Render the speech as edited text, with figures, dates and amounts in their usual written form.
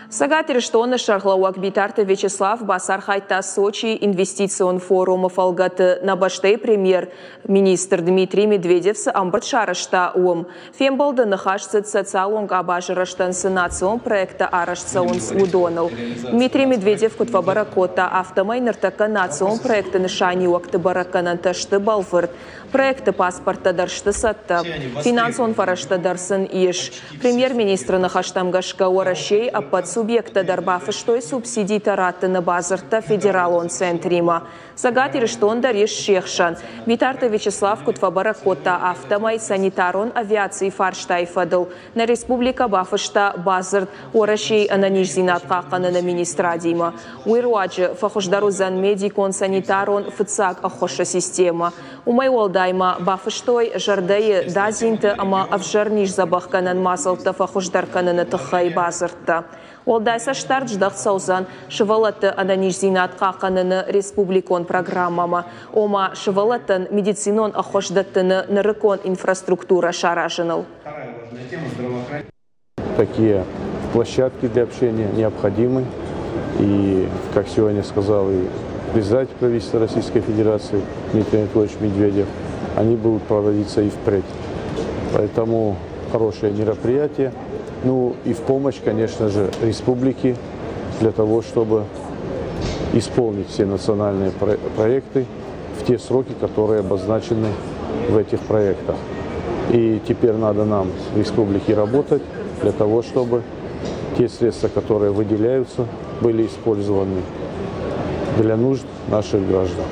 Цӕгат Ирыстоны сӕргълӕууӕг Битарты Вячеслав бацархайдта Сочийы инвестицион форумы фӕлгӕты нӕ бӕстӕйы премьер-министр Дмитрий Медведев цы ӕмбырд сарӕзта, уым. Фембӕлды ныхас цыд социалон къабазы рӕзтӕн цы национ проекттӕ арӕзт цӕуынц, уыдоныл. Дмитрий Медведев куыд фӕбӕрӕг кодта, афтӕмӕй ныртӕккӕ национ проекты нысаниуӕгты бӕрӕггӕнӕнтӕ сты бӕлвырд. Проекты паспорттӕ дӕр сты цӕттӕ, финансон фӕрӕзтӕ дӕр сын ис. Премьер-министры ныхӕстӕм гӕсгӕ Уӕрӕсейы ӕппӕт субъекттӕ дӕр бафыстой субсидитӕ раттыны бадзырдтӕ федералон центримӕ. Цӕгат Ирыстон дӕр ис се хсӕн. Битарты Вячеслав куыд фӕбӕрӕг кодта, афтӕмӕй санитарон авиацийы фарстайы фӕдыл нӕ республикӕ бафыста бадзырд Уӕрӕсейы ӕнӕниздзинад хъахъхъӕныны министрадимӕ. Уый руаджы фӕхуыздӕр уыдзӕн медикон-санитарон фыццаг ӕххуысы системӕ. Уымӕй уӕлдай ма бафыстой зӕрдӕйы дадзинты ӕмӕ ӕвзӕр низдзӕбӕхгӕнӕн мадзӕлттӕ фӕхуыздӕр кӕныны тыххӕй бадзырдтӕ. Уӕлдай цӕстдард здӕхт цӕудзӕн сывӕллӕтты ӕнӕниздзинад хъахъхъӕныны республикон программӕмӕ, ома сывӕллӕттӕн медицинон ӕххуыс дӕттыны нырыккон инфраструктурӕ саразыныл. Такие площадки для общения необходимы. И, как сегодня сказал и председатель правительства Российской Федерации Дмитрий Анатольевич Медведев, они будут проводиться и впредь. Поэтому хорошее мероприятие. Ну и в помощь, конечно же, республике для того, чтобы исполнить все национальные проекты в те сроки, которые обозначены в этих проектах. И теперь надо нам, республике, работать для того, чтобы те средства, которые выделяются, были использованы для нужд наших граждан.